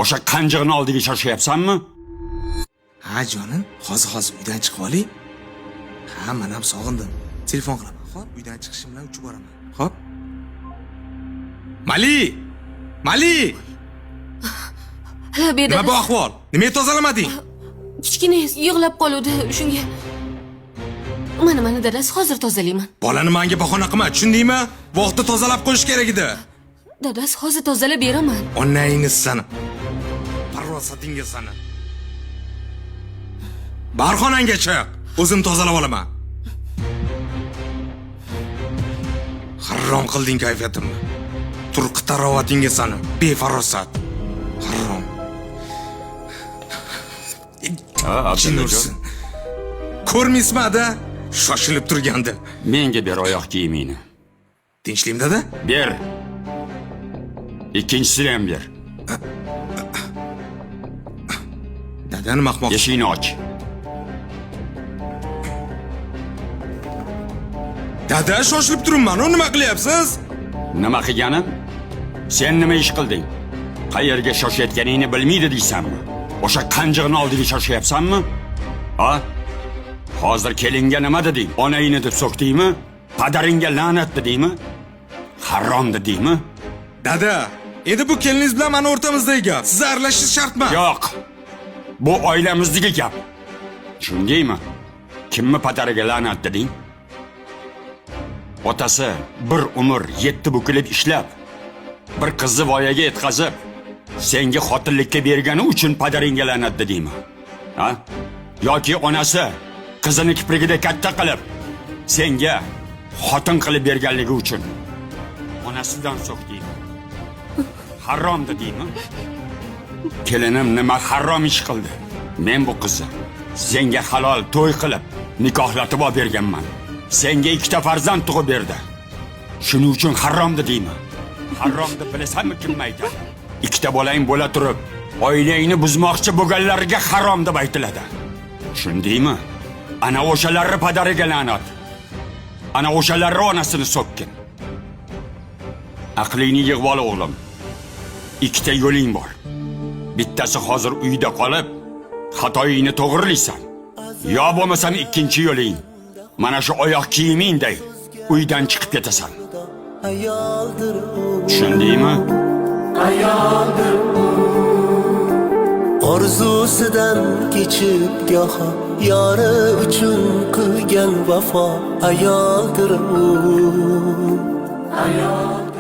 O'sha qanjig'ini oldiga shoshyapsanmi? Ha jonim, hozir uydan chiqib olay. Ha, men ham sog'indim. Telefon qilaman. Xo'p, uydan chiqishim bilan uchib boraman. Xo'p. Mali! Mali! Labi Nima bu ahvol? Nimaga tozalamading? Kichkina yig'lab qoluvdi shunga. Mana dadasi, hozir tozalayman. Bolani menga bahona qilma, tushundingmi? Vaqtda tozalab qo'yish kerak edi. Dadasi, hozir tozalab beraman. Onangni sani. Farosatingga sani. Bar xonangga chiq. O'zim tozalab olaman. Harrom qilding kayfiyatimni. Turqi tarovatingga sani, befarosat. Harrom. Ha, Jin Abdullajon. ursin. Ko'rmaysizmi ada? Shoshilib turgandi. Menga ber oyoq kiyimingni. Tinchlikmi dada? Ber. Ikkinchisini ham ber. Dada nima qilmoqchi? Eshikni och. Dada shoshilib turibman, u nima qilyapsiz? Nima qilganim? Sen nima ish qilding? Qayerga shoshayotganingni bilmaydi deysanmi? O'sha qanjig'ini oldiga shoshyapsanmi? Ha? Hozir kelinga nima deding? Onangni deb so'kdingmi? Padaringga la'nat dedingmi? Harom dedingmi? Dada, endi bu keliningiz bilan mani o'rtamizdagi gap. Siz aralashish shart emas. Yo'q. Bu oilamizdagi gap. Tushundingmi? Kimni padariga la'nat deding? Otasi bir umr yetti bukilib ishlab, bir qizni voyaga yetkazib, senga xotinlikka bergani uchun padaringga la'nat dedingmi? Ha? Yoki onasi qizini kiprigida katta qilib, senga xotin qilib berganligi uchun onasidan so'kdingmi? Harom dedingmi? Kelinim nima harom ish qildi? Men bu qizni senga halol to'y qilib, nikohlatib olib berganman. Senga ikkita farzand tug'ib berdi. Shuning uchun harom dedingmi? Harom deb bilasanmi kimni aytadi? Ikkita bolang bo'la turib, oilangni buzmoqchi bo'lganlarga harom deb aytiladi. Tushundingmi? Ana o'shalarni padariga la'nat. Ana o'shalarni onasini so'kkin. Aqlingni yig'ib ol o'g'lim. Ikkita yo'ling bor. Bittasi hozir uyda qolib, xatoyingni to'g'rilaysan. Yo bo'lmasam ikkinchi yo'ling. Mana shu oyoq kiyimingday uydan chiqib ketasan. Ayoldir u. Tushundingmi? Ayoldir u. Orzusidan kechib goho, yori uchun qilgan vafo ayoldir u. Ayol.